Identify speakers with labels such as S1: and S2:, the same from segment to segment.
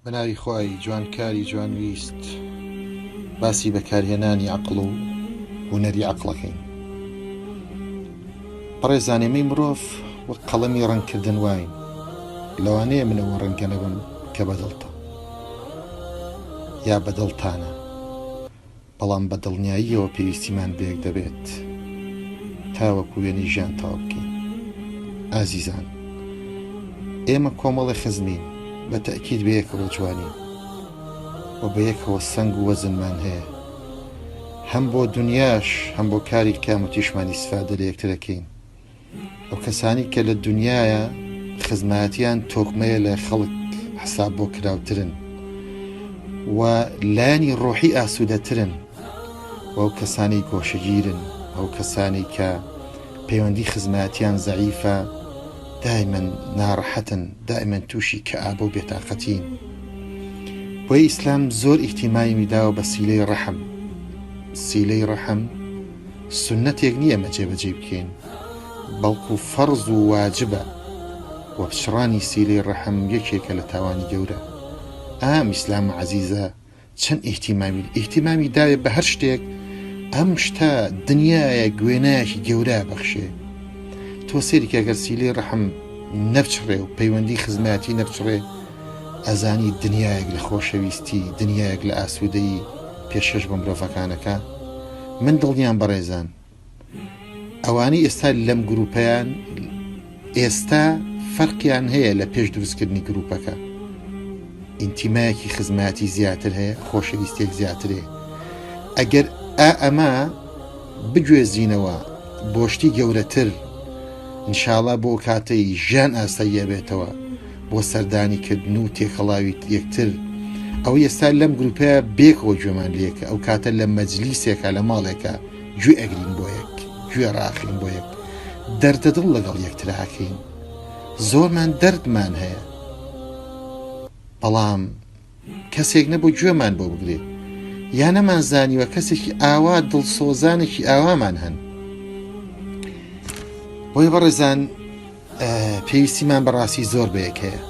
S1: بەناوی خوای جوانکاری جوانویست باسی بەکارهێنانی عەقڵ و هونەری عەقڵەکەین. بەڕێزان ئێمەی مرۆڤ وەک قەڵەمی ڕەنگکردن واین، لەوانەیە من ئەوە ڕەنگە نەبم کە بەدڵتە یا بەدڵتانە، بەڵام بە دڵنیاییەوە پێویستیمان بەیەک دەبێت تاوەکو وێنەی ژیان تەواو بکەین. ئازیزان ئێمە کۆمەڵێ خزمین، بە تەئکید بەیەکەوە جوانین و بەیەکەوە سەنگ و وەزنمان هەیە، هەم بۆ دونیاش هەم بۆ کاری قیامەتیشمان ئیسفادە لە یەکتر ئەکەین. ئەو کەسانی کە لە دونیایە خزمایەتیان تۆکمەیە لە خەڵک حساب بۆ کراوترن و لایەنی ڕۆحی ئاسوودەترن و ئەو کەسانی گۆشەگیرن ئەو کەسانی کە پەیوەندی خزمایەتیان زەعیفە دایمەن ناڕەحەتن دائیمەن تووشی کەئابە و بێتاقەتین بۆیە ئیسلام زۆر ئیهتیمامی داوە بە سیلەی ڕەحم سیلەی ڕەحم سوننەتێک نییە ئێمە جێبەجێی بکەین، بەڵکو فەڕز و واجبە، وە پچڕانی سیلەی ڕەحم یەکێکە لە تاوانی گەورە. ئا ئەم ئیسلامە عەزیزە چەند ئیهتیمامی ئیهتیمامی داوێ بە هەر شتێک، ئەم شتە دنیایەک وێنایەکی گەورە ئەبەخشێ. تۆ سەیری کە گەر سیلەی ڕەحم نەپچڕێ و پەیوەندی خزمایەتی نەپچڕێ، ئەزانی دنیایەک لە خۆشەویستی، دنیایەک لە ئاسوودەیی پێشکەش بە مرۆڤەکان ئەکا؟ من دڵنیام بەڕێزان ئەوانەی ئێستا لەم گروپەیان ئێستا فەرقیان هەیە لە پێش دروستکردنی گروپەکە ئینتیمایەکی خزمەتی زیاتر هەیە خۆشەویستێک زیاترێ ئەگەر ئا ئەمە بگوێزینەوە بۆ شتی گەورەتر انشاءاللە بۆ کاتەی ژیان ئاساییە بێتەوە بۆ سەردانی کردن و تێکەڵاوی یەکتر ئەوەی ئێستا لەم گروپەیە بێکەوە گوێمان لێکە ئەو کاتە لە مەجلیسێکە لە ماڵێکە گوێ ئەگرین بۆ یەک گوێ ڕاخین بۆ یەک دەردە دڵ لەگەڵ یەکتراکەین زۆرمان دەردمان هەیە بەڵام کەسێک نەبوو گوێمان بۆ بگرێ یا نەمان زانیوە کەسێکی ئاوا دڵسۆزانێکی ئاوامان هەن بۆیە بەڕێزان پێویستیمان بەڕاستی زۆر بەیەک هەیە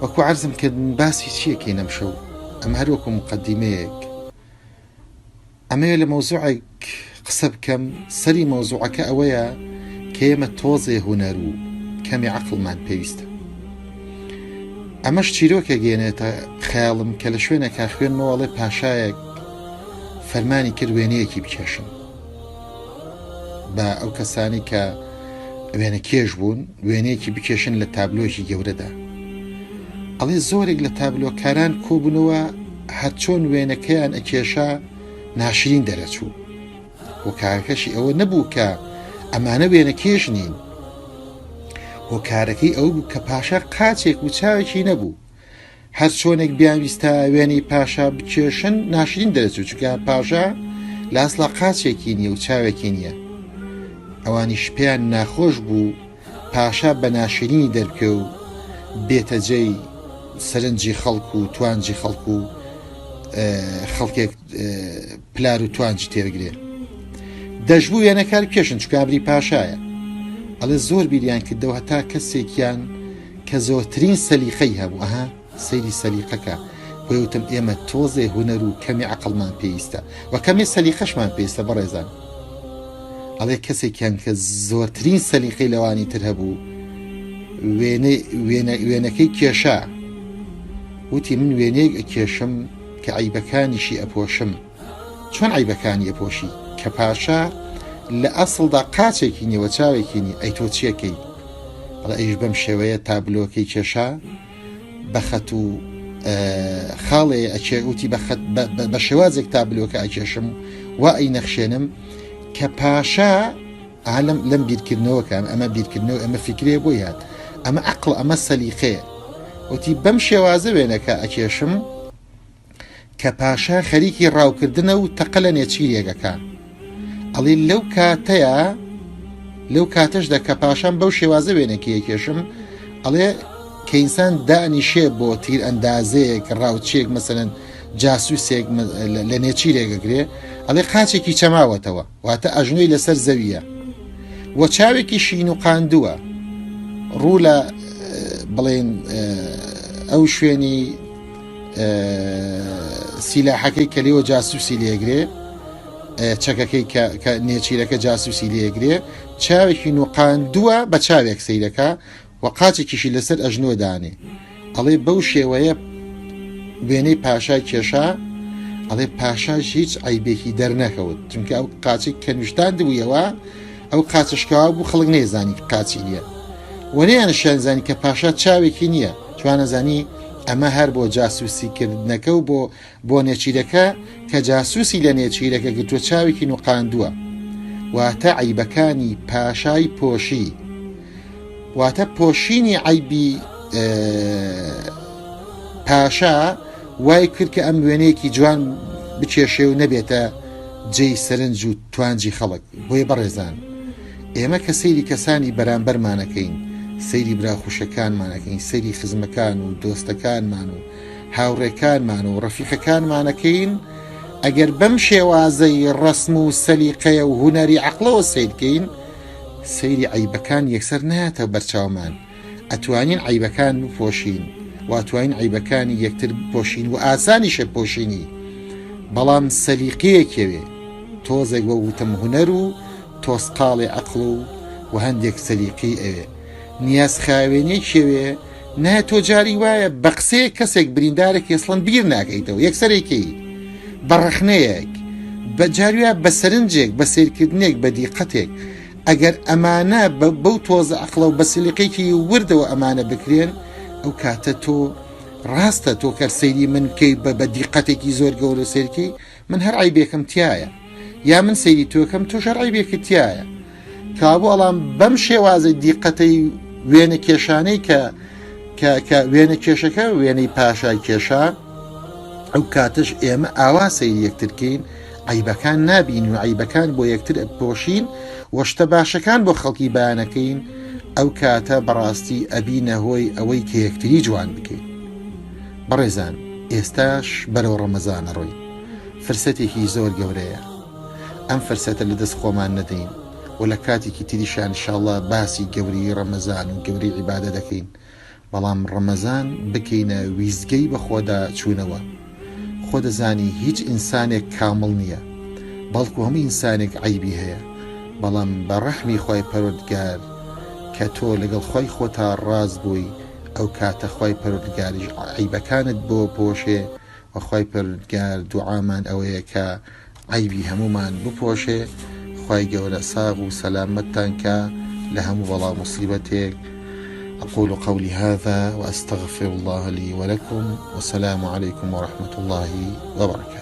S1: وەکو عەرزم کرد باسی چیەکەین ئەم شەو ئەم هەر وەکو مقدمەیەک ئەمەوێ لە مەوزوعێک قسە بکەم سەری مەوزوعەکە ئەوەیە کە ئێمە تۆزێ هونەر و کەمی عەقڵمان پێویستە ئەمەش چیرۆکێک گەێنێتە خەیاڵم کە لە شوێنێکا خوێنمەوە ئەڵێ پاشایەک فەرمانی کرد وێنەیەکی بکێشن بە ئەو کەسانی کە وێنە کێش بوون وێنەیەکی بکێشن لە تابلۆیەکی گەورەدا ئەڵێ زۆرێک لە تابلۆکاران کۆبوونەوە هەرچۆن وێنەکەیان ئەکێشا ناشرین دەرەچوو هۆکارەکەشی ئەوە نەبوو کە ئەمانە وێنەکێش نین هۆکارەکەی ئەو بوو کە پاشا قاچێک و چاوێکی نەبوو هەر چۆنێک بیانویستا وێنەی پاشا بکێشن ناشرین دەرەچوو چونکە پاشا لە ئەسڵا قاچێکی نییە و چاوێکی نییە ئەوانیش پێیان ناخۆش بوو پاشا بە ناشرینی دەربکێ و بێتە جێی سەرنجی خەڵک و توانجی خەڵک و خەڵکێک پلار و توانجی تێبگرێ دەشبوو وێنەکار بکێشن چکابری پاشایە ئەڵێ زۆر بیریان کردەوە هەتا کەسێکیان کە زۆرترین سەلیقەی هەبوو ئەها سەیری سەلیقەکە بۆیە وتم ئێمە تۆزێ هونەر و کەمی عەقڵمان پێویستە و کەمێ سەلیقەشمان پێویستە بەڕێزان ئەڵێ کەسێکیان کە زۆرترین سەلیقەی لەوانی تر هەبوو وێنەی وێنە وێنەکەی کێشا وتی من وێنەیەک ئەکێشم کە عیبەکانیشی ئەپۆشم چۆن عەیبەکانی ئەپۆشی کە پاشا لە ئەسڵدا قاچێکی نیە و چاوێکی نیە ئەی تۆ چیەکەی ئەڵێ ئەیش بەم شێوەیە تابلۆکەی کێشا بە خەت و خاڵێ ئەچێ وتی بە خەت بە شێوازێک تابلۆکە ئەکێشم وا ئەی نەخشێنم کە پاشا لەم لەم بیرکردنەوەکە ئەمە بیرکردنەوە ئەمە فیکرێ بۆی هات ئەمە عقل ئەمە سەلیقەیە وتی بەم شێوازە وێنەکە ئەکێشم کە پاشا خەریکی ڕاوکردنە و تەقە لە نێچیرێک ئەکا ئەڵێ لەو کاتەیا لەو کاتەشدا کە پاشان بەو شێوازە وێنەکەی ئەکێشم ئەڵێ کە ئینسان دانیشێ بۆ تیر ئەندازەیەک ڕاوچێک مەسەلەن جاسوسێک لە نێچیرێک ئەگرێ ئەڵێ قاچێکی چەماوەتەوە واتە ئەژنۆی لەسەر زەویە و چاوێکی شین و قاندووە ڕوو لە بڵێن. ئەو شوێنی سیلاحەکەی کە لێوە جاسوسی لێگرێ چەکەکەی کە نێچیرەکە جاسوسی لێگرێ چاوێکی نوقاندووە بە چاوێک سەیرەکە و قاچێکیشی لەسەر ئەژنۆ دانێ ئەڵێ بەو شێوەیە وێنەی پاشای کێشا ئەڵێ پاشاش هیچ عیبێکی دەرنەکەوت چونکە ئەو قاچێک کە نوشتان دبوویەوە ئەو قاچشکاوە بوو خەڵک نەیزانی قاچی نییە وەنیان شیانزانی کە پاشا چاوێکی نییە چوانەزانی ئەمە هەر بۆ جاسوسیکردنەکە و بۆ بۆ نێچیرەکە کە جاسوسی لە نێچیرەکە گرتووە چاوێکی نوقاندووە واتە عەیبەکانی پاشای پۆشی واتە پۆشینی عەیبی پاشا وای کرد کە ئەم وێنەیەکی جوان بکێشێ و نەبێتە جێی سەرنج و توانجی خەڵک بۆیە بەڕێزان ئێمە کە سەیری کەسانی بەرامبەرمانەکەین سەیری برا خوشەکانمانەکەین سەیری خزمەکان و دۆستەکانمان و هاوڕێکانمان و ڕەفیقەکانمانەکەین ئەگەر بەم شێوازەی ڕەسم و سەلیقەیە و هونەری عەقڵەوە سەیرکەین سەیری عەیبەکان یەکسەر نایەتە بەرچاومان ئەتوانین عەیبەکان بپۆشین و ئەتوانین عەیبەکانی یەکتر بپۆشین و ئاسانیشە پۆشینی بەڵام سەلیقەیەکەوێ تۆزێک وە وتم هونەر و تۆسقاڵێ عەقڵ و و هەندێک سەلیقەی ئەوێ نیاز خاوێنیەکیەوێ نا تۆ جاری وایە بە قسەیەک کەسێک بریندارێک ئەسڵەن بیر ناکەیتەوە یەکسەرێکی بە ڕەخنەیەک بە جاروە بە سەرنجێک بە سیرکردنێک بە دیقەتێک ئەگەر ئەمانە بەو تۆزە ئەقلە و بە سلیقێکی وردەوە ئەمانە بکرێن ئەو کاتە تۆ ڕاستە تۆ کەر سەیری من بکەی بە بە دیقەتێکی زۆر گەورە سێرکی من هەر عیبێکم تایە یا من سەیری تۆکەم تۆش هەر عیبێکت تایە کابوو ئەڵام بەم شێوازی دیقەتەی وێنە کێشانەی کە کە کە وێنە کێشەکە وێنەی پاشای کێشا ئەو کاتەش ئێمە ئاوا سەیری یەکترکەین عیبەکان نابین و عیبەکان بۆ یەکتر پۆشین و شتە باشەکان بۆ خەڵکی بایانەکەین ئەو کاتە بەڕاستی ئەبینە هۆی ئەوەی کە یەکتری جوان بکەین بەڕێزان ئێستاش بەرەو ڕەمەزانە ڕۆین فرسەتێکی زۆر گەورەیە ئەم فرسەتە لە دەست خۆمان نەدەین و لە کاتێکی تریشا ان شاء اللە باسی گەورەیی ڕەمەزان و گەورەی عیبادە دەکەین بەڵام ڕەمەزان بکەینە ویستگەی بەخۆدا چوونەوە خۆ دەزانی هیچ ئینسانێک کامڵ نییە بەڵکو هەموو ئینسانێک عەیبی هەیە بەڵام بە ڕەحمی خوای پەروەردگار کە تۆ لەگەڵ خوای خۆتا ڕاست بووی ئەو کاتە خوای پەروەردگاریش عەیبەکانت بۆ پۆشێ وە خوای پەروەردگار دوعامان ئەوەیە کە عەیبی هەموومان بپۆشێ خوای گەورە ساغ و سەلامەتتان کا لە هەموو بەڵا موسیبەتێک أقول قولي هذا وأستغفر الله لي ولكم والسلام عليكم ورحمة الله وبركاته.